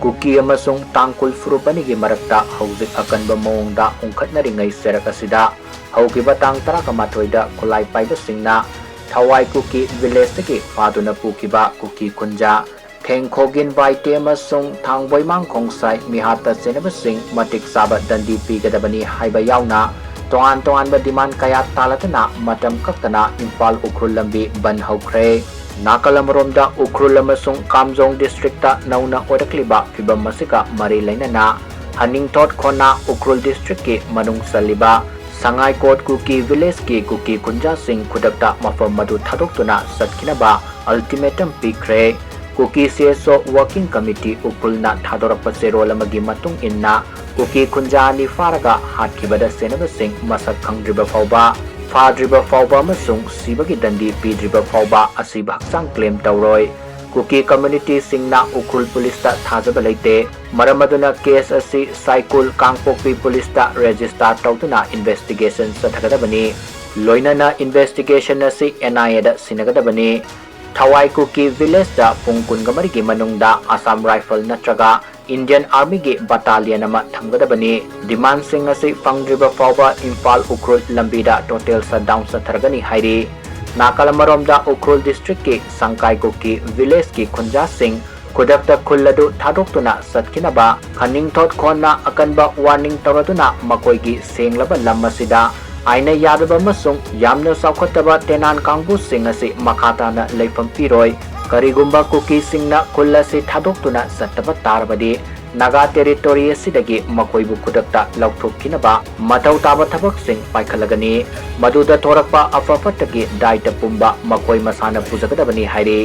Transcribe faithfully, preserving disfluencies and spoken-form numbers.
ꯀꯨꯀꯤ ꯑꯃꯁꯨꯡ ꯇꯥꯡꯈꯨꯜ ꯐꯨꯔꯨꯞ ꯑꯅꯤꯒꯤ ꯃꯔꯛꯇ ꯍꯧꯖꯤꯛ ꯑꯀꯟꯕ ꯃꯑꯣꯡꯗ ꯎꯪꯈꯠꯅꯔꯤꯉꯩ ꯆꯔꯛ ꯑꯁꯤꯗ ꯍꯧꯈꯤꯕ ꯇꯥꯡ ꯇꯔꯥꯃꯥꯊꯣꯏꯗ ꯈꯨꯠꯂꯥꯏ ꯄꯥꯏꯕꯁꯤꯡꯅ ꯊꯋꯥꯏ ꯀꯨꯀꯤ ꯚꯤꯂꯦꯖꯇꯒꯤ ꯐꯥꯗꯨꯅ ꯄꯨꯈꯤꯕ ꯀꯨꯀꯤ ꯈꯨꯟꯖꯥ ꯊꯦꯡꯈꯣꯒꯤꯟ ꯕꯥꯏꯇꯦ ꯑꯃꯁꯨꯡ ꯊꯥꯡꯕꯣꯏꯃꯥꯡ ꯈꯣꯡꯁꯥꯏ ꯃꯤꯍꯥꯠꯇ ꯆꯦꯟꯅꯕꯁꯤꯡ ꯃꯇꯤꯛ ꯆꯥꯕ ꯗꯟꯗꯤ ꯄꯤꯒꯗꯕꯅꯤ ꯍꯥꯏꯕ ꯌꯥꯎꯅ ꯇꯣꯉꯥꯟ ꯇꯣꯉꯥꯟꯕ ꯗꯤꯃꯥꯟ ꯀꯌꯥ ꯇꯥꯂꯗꯨꯅ ꯃꯇꯝ ꯀꯛꯇꯅ ꯏꯝꯐꯥꯜ ꯎꯈ꯭ꯔꯨꯜ ꯂꯝꯕꯤ ꯕꯟ ꯍꯧꯈ꯭ꯔꯦ꯫ ꯅꯥꯀꯜ ꯑꯃꯔꯣꯝꯗ ꯎꯈ꯭ꯔꯨꯜ ꯑꯃꯁꯨꯡ ꯀꯥꯝꯖꯣꯡ ꯗꯤꯁꯇ꯭ꯔꯤꯛꯇ ꯅꯧꯅ ꯑꯣꯏꯔꯛꯂꯤꯕ ꯐꯤꯚꯝ ꯑꯁꯤꯒ ꯃꯔꯤ ꯂꯩꯅꯅ ꯍꯅꯤꯡꯊꯣꯠ ꯈꯣꯟꯅ ꯎꯈ꯭ꯔꯨꯜ ꯗꯤꯁꯇ꯭ꯔꯤꯛꯀꯤ ꯃꯅꯨꯡ ꯆꯜꯂꯤꯕ ꯁꯉꯥꯏꯀꯣꯠ ꯀꯨꯀꯤ ꯚꯤꯂꯦꯖꯀꯤ ꯀꯨꯀꯤ ꯈꯨꯟꯖꯥꯁꯤꯡ ꯈꯨꯗꯛꯇ ꯃꯐꯝ ꯑꯗꯨ ꯊꯥꯗꯣꯛꯇꯨꯅ ꯆꯠꯈꯤꯅꯕ ꯑꯜꯇꯤꯃꯦꯇꯝ ꯄꯤꯈ꯭ꯔꯦ꯫ ꯀꯨꯀꯤ ꯁꯤ ꯑꯦꯁ ꯑꯣ ꯋꯥꯔꯀꯤꯡ ꯀꯃꯤꯇꯤ ꯎꯈ꯭ꯔꯨꯜꯅ ꯊꯥꯗꯣꯔꯛꯄ ꯆꯦꯔꯣꯜ ꯑꯃꯒꯤ ꯃꯇꯨꯡ ꯏꯟꯅ ꯀꯨꯀꯤ ꯈꯨꯟꯖꯥ ꯑꯅꯤ ꯐꯥꯔꯒ ꯍꯥꯠꯈꯤꯕꯗ ꯆꯦꯟꯅꯕꯁꯤꯡ ꯃꯁꯛ ꯈꯪꯗ꯭ꯔꯤꯕ ꯐꯥꯎꯕ, ꯐꯥꯗ꯭ꯔꯤꯕ ꯐꯥꯎꯕ ꯑꯃꯁꯨꯡ ꯁꯤꯕꯒꯤ ꯗꯟꯗꯤ ꯄꯤꯗ꯭ꯔꯤꯕ ꯐꯥꯎꯕ ꯑꯁꯤꯕ ꯍꯛꯆꯥꯡ ꯀ꯭ꯂꯦꯝ ꯇꯧꯔꯣꯏ꯫ ꯀꯨꯀꯤ ꯀꯝꯃ꯭ꯌꯨꯅꯤꯇꯤꯁꯤꯡꯅ ꯎꯈ꯭ꯔꯨꯜ ꯄꯨꯂꯤꯁꯇ ꯊꯥꯖꯕ ꯂꯩꯇꯦ꯫ ꯃꯔꯝ ꯑꯗꯨꯅ ꯀꯦꯁ ꯑꯁꯤ ꯁꯥꯏꯀꯨꯜ ꯀꯥꯡꯄꯣꯛꯄꯤ ꯄꯨꯂꯤꯁꯇ ꯔꯦꯖꯤꯁꯇꯥꯔ ꯇꯧꯗꯨꯅ ꯏꯟꯚꯦꯁꯇꯤꯒꯦꯁꯟ ꯆꯠꯊꯒꯗꯕꯅꯤ꯫ ꯂꯣꯏꯅꯅ ꯏꯟꯚꯦꯁꯇꯤꯒꯦꯁꯟ ꯑꯁꯤ ꯑꯦꯟ ꯑꯥꯏ ꯑꯦꯗ ꯁꯤꯟꯅꯒꯗꯕꯅꯤ꯫ ꯊꯋꯥꯏ ꯀꯨꯀꯤ ꯚꯤꯂꯦꯖꯇ ꯄꯨꯡ ꯀꯨꯟꯒ ꯃꯔꯤꯒꯤ ꯃꯅꯨꯡꯗ ꯑꯁꯥꯝ ꯔꯥꯏꯐꯜ ꯅꯠꯇ꯭ꯔꯒ ꯏꯟꯗꯤꯌꯟ ꯑꯥꯔꯃꯤꯒꯤ ꯕꯇꯥꯂꯤꯌꯟ ꯑꯃ ꯊꯝꯒꯗꯕꯅꯤ꯫ ꯗꯤꯃꯥꯟꯁꯤꯡ ꯑꯁꯤ ꯐꯪꯗ꯭ꯔꯤꯕ ꯐꯥꯎꯕ ꯏꯝꯐꯥꯜ ꯎꯈ꯭ꯔꯨꯜ ꯂꯝꯕꯤꯗ ꯇꯣꯇꯦꯜ ꯁꯠꯗꯥꯎꯟ ꯆꯠꯊꯔꯒꯅꯤ ꯍꯥꯏꯔꯤ꯫ ꯅꯥꯀꯜ ꯑꯃꯔꯣꯝꯗ ꯎꯈ꯭ꯔꯨꯜ ꯗꯤꯁꯇ꯭ꯔꯤꯛꯀꯤ ꯁꯪꯀꯥꯏ ꯀꯨꯀꯤ ꯚꯤꯂꯦꯖꯀꯤ ꯈꯨꯟꯖꯥꯁꯤꯡ ꯈꯨꯗꯛꯇ ꯈꯨꯜ ꯑꯗꯨ ꯊꯥꯗꯣꯛꯇꯨꯅ ꯆꯠꯈꯤꯅꯕ ꯈꯅꯤꯡꯊꯣꯠ ꯈꯣꯟꯅ ꯑꯀꯟꯕ ꯋꯥꯔꯅꯤꯡ ꯇꯧꯔꯗꯨꯅ ꯃꯈꯣꯏꯒꯤ ꯁꯦꯡꯂꯕ ꯂꯝ ꯑꯁꯤꯗ ꯑꯥꯏꯟꯅ ꯌꯥꯗꯕ ꯑꯃꯁꯨꯡ ꯌꯥꯝꯅ ꯆꯥꯎꯈꯠꯇꯕ ꯇꯦꯅꯥꯟ ꯀꯥꯡꯕꯨꯁꯤꯡ ꯑꯁꯤ ꯃꯈꯥ ꯇꯥꯅ ꯂꯩꯐꯝ ꯄꯤꯔꯣꯏ꯫ ꯀꯔꯤꯒꯨꯝꯕ ꯀꯨꯀꯤꯁꯤꯡꯅ ꯈꯨꯜ ꯑꯁꯤ ꯊꯥꯗꯣꯛꯇꯨꯅ ꯆꯠꯇꯕ ꯇꯥꯔꯕꯗꯤ ꯅꯥꯒꯥ ꯇꯦꯔꯤꯇꯣꯔꯤ ꯑꯁꯤꯗꯒꯤ ꯃꯈꯣꯏꯕꯨ ꯈꯨꯗꯛꯇ ꯂꯧꯊꯣꯛꯈꯤꯅꯕ ꯃꯊꯧ ꯇꯥꯕ ꯊꯕꯛꯁꯤꯡ ꯄꯥꯏꯈꯠꯂꯒꯅꯤ꯫ ꯃꯗꯨꯗ ꯊꯣꯔꯛꯄ ꯑꯐ ꯐꯠꯇꯒꯤ ꯗꯥꯏꯇ ꯄꯨꯝꯕ ꯃꯈꯣꯏ ꯃꯁꯥꯅ ꯄꯨꯖꯒꯗꯕꯅꯤ ꯍꯥꯏꯔꯤ꯫